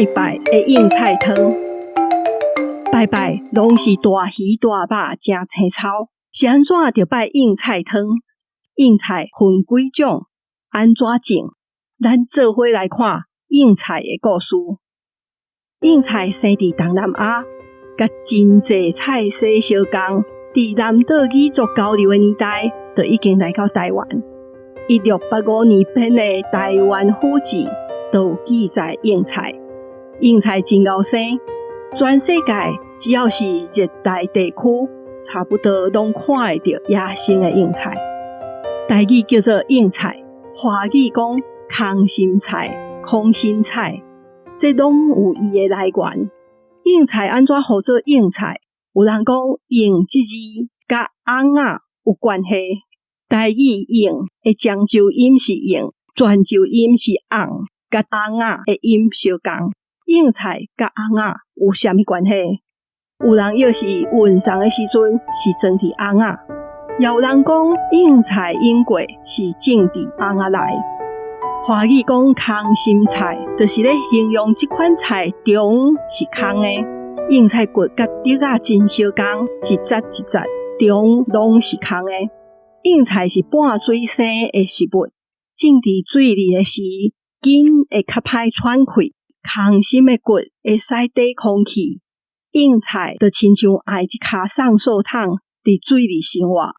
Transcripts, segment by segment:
拜拜的蕹菜湯。拜拜攏是大魚大肉，誠腥臭，是按怎著拜蕹菜湯？蕹菜分幾種？按怎種？咱做伙來看蕹菜的故事。蕹菜生佇東南亞，佮真濟菜系相仝。佇南島語族交流的年代，就已經來到台灣。1685年編的《臺灣府志》就有記載蕹菜。蕹菜真𠢕生，全世界只要是熱帶地區，差不多攏看會著野生的蕹菜。台語叫做蕹菜，華語講空心菜、空心菜，這攏有伊的來源。蕹菜按怎號做蕹菜？有人講“應”這字佮尪仔有關係。台語“應”的漳州音是應，泉州音是尪，佮尪仔的音相仝。蕹菜佮尪仔有啥物關係？有人藥是運送的時陣是裝佇尪仔，也有人講蕹菜湧過是種佇尪仔內。華語講空心菜，就是咧形容這款菜中是空的。蕹菜骨佮竹仔真相仝，一節一節中攏是空的。蕹菜是半水生的食物，種佇水裡的時，根會較歹喘氣，空心的骨會使抵空氣。蕹菜就親像愛一跤送掃桶佇水裡生活。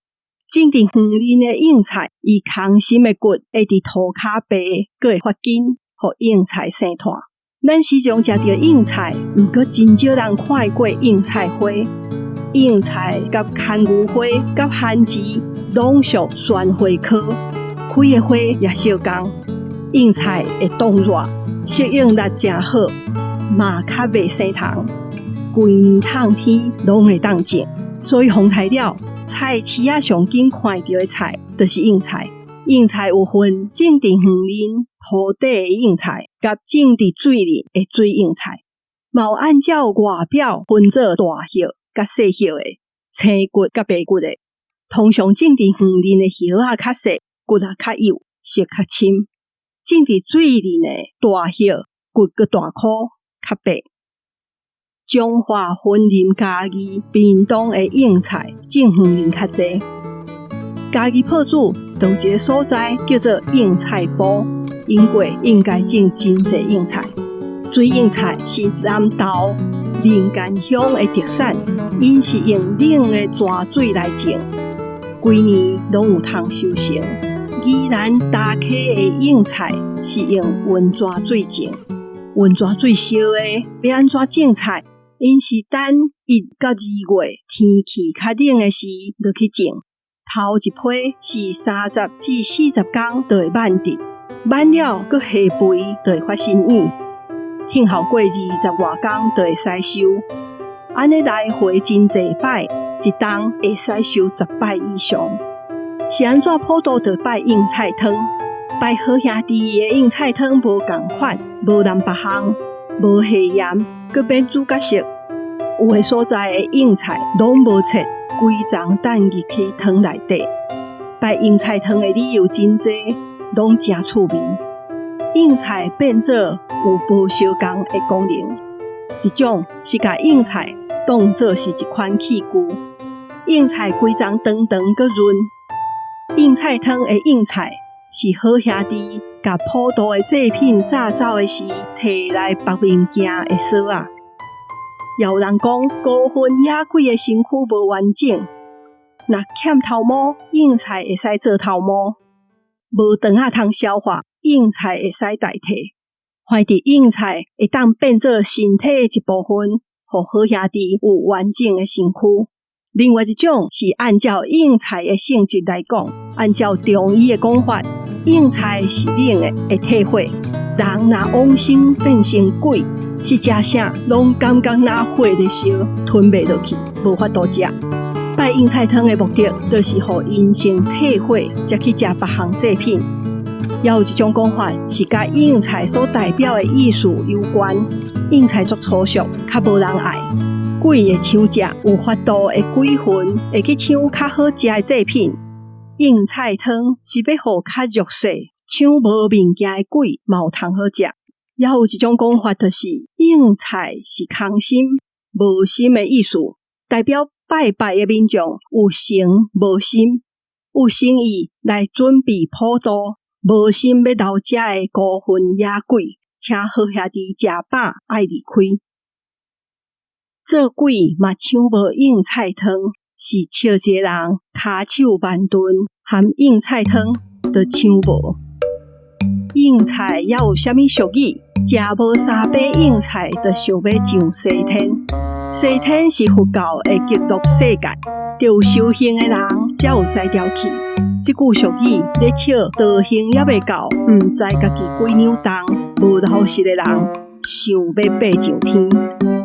種佇園林的蕹菜，伊空心的骨會佇塗跤白，閣會發根，予蕹菜生湠。咱時常食著蕹菜，毋過真少人看過蕹菜花。蕹菜佮牽牛花、佮番薯攏屬旋花科，開的花也相仝。蕹菜會擋熱，適應力誠好，嘛較袂生蟲，規年透天攏會當種。所以風颱了，菜市仔上緊看著的菜，就是蕹菜。蕹菜有分種佇園林土底的蕹菜，佮種佇水裡的水蕹菜，嘛有按照外表分做大葉佮細葉的，青骨佮白骨的。通常種佇園林的葉仔較細，骨仔較幼，色較深；種佇水裡的大葉，骨閣大顆，較白。彰化、雲林、嘉義、屏東的蕹菜種園林較濟。嘉義朴子就有一个所在叫做蕹菜埔，因過應該種真濟蕹菜。水蕹菜是南投林間鄉的特產，𪜶是用冷的泉水來種，規年攏有通收成。宜蘭大溪的蕹菜是用溫泉水種，溫泉水燒的，欲按怎種菜？𪜶是等1到2月天氣較冷的時落去種，頭一批是30至40工就會挽得，挽了閣下肥就會發新葉，等候過20外工就會使收。按呢來回真濟擺，一冬會使收10擺以上。是按怎普渡就拜蕹菜湯？拜好兄弟的蕹菜湯無仝款，無淋別項，無下鹽，閣免煮甲熟。有的所在的蕹菜攏無切，規叢擲入去湯內底。拜蕹菜湯的理由真濟，攏誠趣味。蕹菜變做有無相仝的功能，一種是共蕹菜當做是一款器具，蕹菜規叢長長閣潤。蕹菜湯的蕹菜是好兄弟共普渡的祭品紮走的時，提來縛物件的索仔。也有人講，孤魂野鬼的身軀無完整，若欠頭毛，蕹菜會使做頭毛；無腸仔通消化，蕹菜會使代替。反正蕹菜會當變做身體的一部分，予好兄弟有完整的身軀。另外一種是按照蕹菜的性質來講，按照中醫的講法，蕹菜是冷的，會退火。人若往生變成鬼，是食啥攏感覺若火咧燒，吞袂落去，無法度食。拜蕹菜湯的目的，就是予𪜶先退火，才去食別項祭品。也有一種講法是佮蕹菜所代表的意思有關。蕹菜足粗俗，較無人愛。鬼會搶食，有法度的鬼魂會去搶較好食的祭品。蕹菜湯是欲予較弱勢、搶無物件的鬼嘛有通好食。猶有一種講法，就是應菜是空心、無心的意思，代表拜拜的民眾有誠無心，有誠意來準備普渡，無心欲留遮的孤魂野鬼，請好兄弟食飽愛離開。做鬼嘛搶無應菜湯，是笑一個人跤手慢鈍，含應菜湯都搶無。應菜猶有啥物俗語？食無三把應菜，就想欲上西天。西天是佛教的極樂世界，著有修行的人才有才調去。這句俗語咧笑道行猶未到，毋知家己幾兩重，無老實的人，想欲爬上天。